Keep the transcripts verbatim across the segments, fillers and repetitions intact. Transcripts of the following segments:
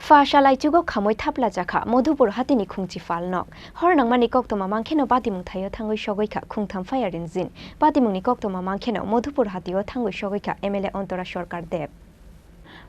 Pha sal aichugo khamwi thapla jakha Madhupur hatini khungchi phalnok. Hor nangmani koktwma mankheno patimung thaio thangwi sogwi kha khungtham fire engine. Patimungni koktwma mankheno Madhupur hatio thangwi sogwi kha M L A Antara Sarkar Deb.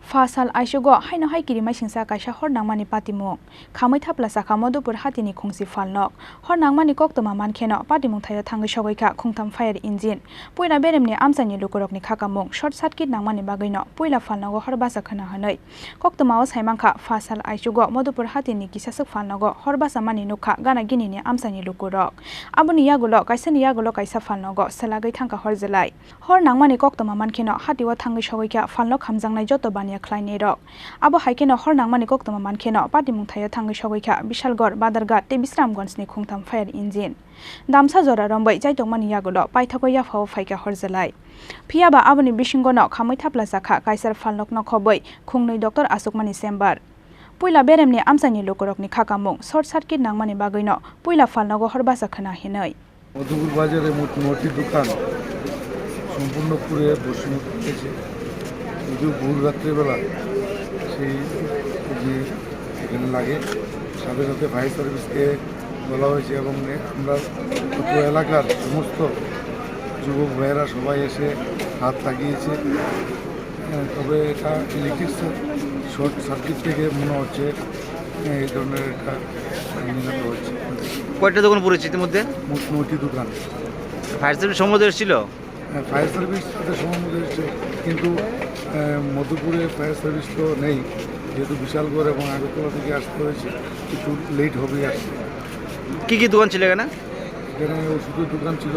Pha sal aichugo haino hai kirimaisingsa kaisa hor nangmani patimung. Khamwi thapla jakha Madhupur hatini khungchi phalnok. Hor nangmani koktwma mankheno patimung thaio thangwi sogwi kha khungtham fire engine. Puila beremni amchaini lukurokni khakamung short circuit nangmani bagwino puila phalnogo hor basa khwna hwnwi. Koktwmao saimankha, pha sal aichugo Madhupur hatini kisaswk phalnogo hor basamani nukha gana ginini amchaini lukurok. Aboni yagulo kaisani yagulo kaisa phalnogo selagwi thangkha hor jelai. Hor nangmani koktwma mankheno hatio thangwi sogwi kha phalnok hamjaknai joto baniya khlainairok. Abo hai kheno hor nangmani koktwma mankheno patimung thaio thangwi sogwi kha Bishalgarh, Badarghat tei Bisramganjni khungtham fire engine. Damsa jora romwi chaitokmani yagulo paithakgo yaphao phaikha hor jelai. Phiyaba aboni bisingono khamwi thapla jakha kaisar phalnok nokhobwi khungnwi doctor achukmani chamber. Puila beremni amchaini lukurokni khakamung short circuit nangmani bagwino puila phalnogo hor basa khwna hinwi. Madhupur বাজারে মোট নটি দোকান সম্পূর্ণ পুড়ে ভস্মীভূত হয়েছে। যদিও ভোর রাত্রিবেলা সেই অগ্নি এখানে লাগে, সাথে সাথে ফায়ার সার্ভিসকে বলা হয়েছে এবং আমরা অত্র এলাকার সমস্ত যুবক ভাইয়েরা সবাই এসে হাত লাগিয়েছে। হ্যাঁ, তবে এটা ইলেকট্রিক শর্ট সার্কিট থেকে মনে হচ্ছে, হ্যাঁ, এই ধরনের একটা নির্মিত হচ্ছে। কয়টা দোকান পুড়েছে ইতিমধ্যে? মোট নয়টি দোকান। ফায়ার সার্ভিস সম্বন্ধে এসেছিল? হ্যাঁ, ফায়ার সার্ভিস তাদের সম্বন্ধে এসেছে, কিন্তু, আহ, মধুপুরে ফায়ার সার্ভিস তো নেই, যেহেতু বিশালগড় এবং আগরতলা থেকে আসতে হয়েছে, একটু লেট হবেই আসতে। কি কি দোকান ছিল এখানে? এখানে ওষুধের দোকান ছিল,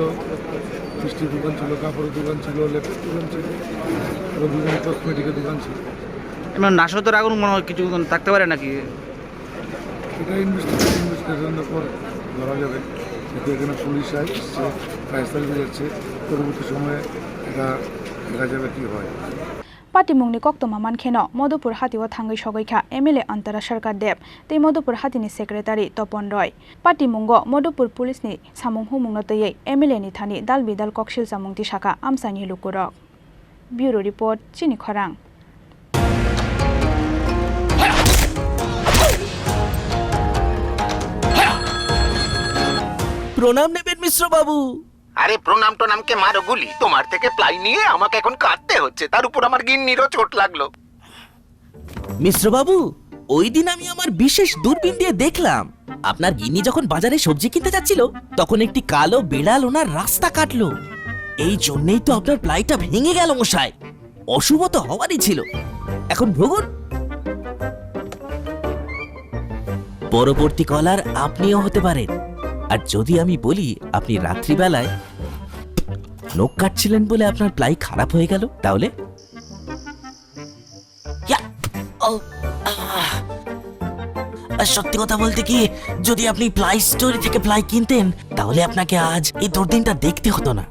মিষ্টির দোকান ছিল, কাপড়ের দোকান ছিল, লেপের দোকান ছিল, আরও বিভিন্ন কসমেটিকের দোকান ছিল। এমন নাশকতার আগুন মনে হয় কিছু থাকতে পারে নাকি? এটা ইনভেস্টিগেশন, ইনভেস্টিগেশনের পর ধরা যাবে। যেহেতু এখানে পুলিশ আসছে, ফায়ার সার্ভিস যাচ্ছে, পরবর্তী সময়ে এটা দেখা যাবে কি হয়। Patimungni koktwma mankheno Madhupur hatio thangwi sogwi kha M L A Antara Sarkar Deb tei Madhupur hatini secretary Topon Roy. Patimungo Madhupur police ni samung humungno twiwi M L A ni thani dal bidal koksil chamung tisakha amchaini lukurok. Bureau report, Chini Khorang. প্রণাম নেবেন মিশ্র বাবু। আরে প্রণাম টোনামকে মারো গুলি, তোমার থেকে প্লাই নিয়ে আমাকে এখন কাঁদতে হচ্ছে, তার উপর আমার গিন্নিরও চোট লাগলো। মিশ্র বাবু, ওই দিন আমি আমার বিশেষ দূরবীন দিয়ে দেখলাম, আপনার গিন্নি যখন বাজারে সবজি কিনতে যাচ্ছিল, তখন একটি কালো বিড়াল ওনার রাস্তা কাটলো। এই জন্যই তো আপনার প্লাইটা ভেঙে গেল মশাই। অশুভ তো হওয়ারই ছিল। এখন ভুগুন। পরবর্তী কলার আপনিও হতে পারেন। আর যদি আমি বলি আপনি রাত্রিবেলায় নখ কাটছিলেন বলে আপনার প্লাই খারাপ হয়ে গেল, তাহলে? ইয়া! ও! আহ! আর সত্যি কথা বলতে কি, যদি আপনি প্লাই স্টোর থেকে প্লাই কিনতেন, তাহলে আপনাকে আজ এই দুর্দিনটা দেখতে হতো না।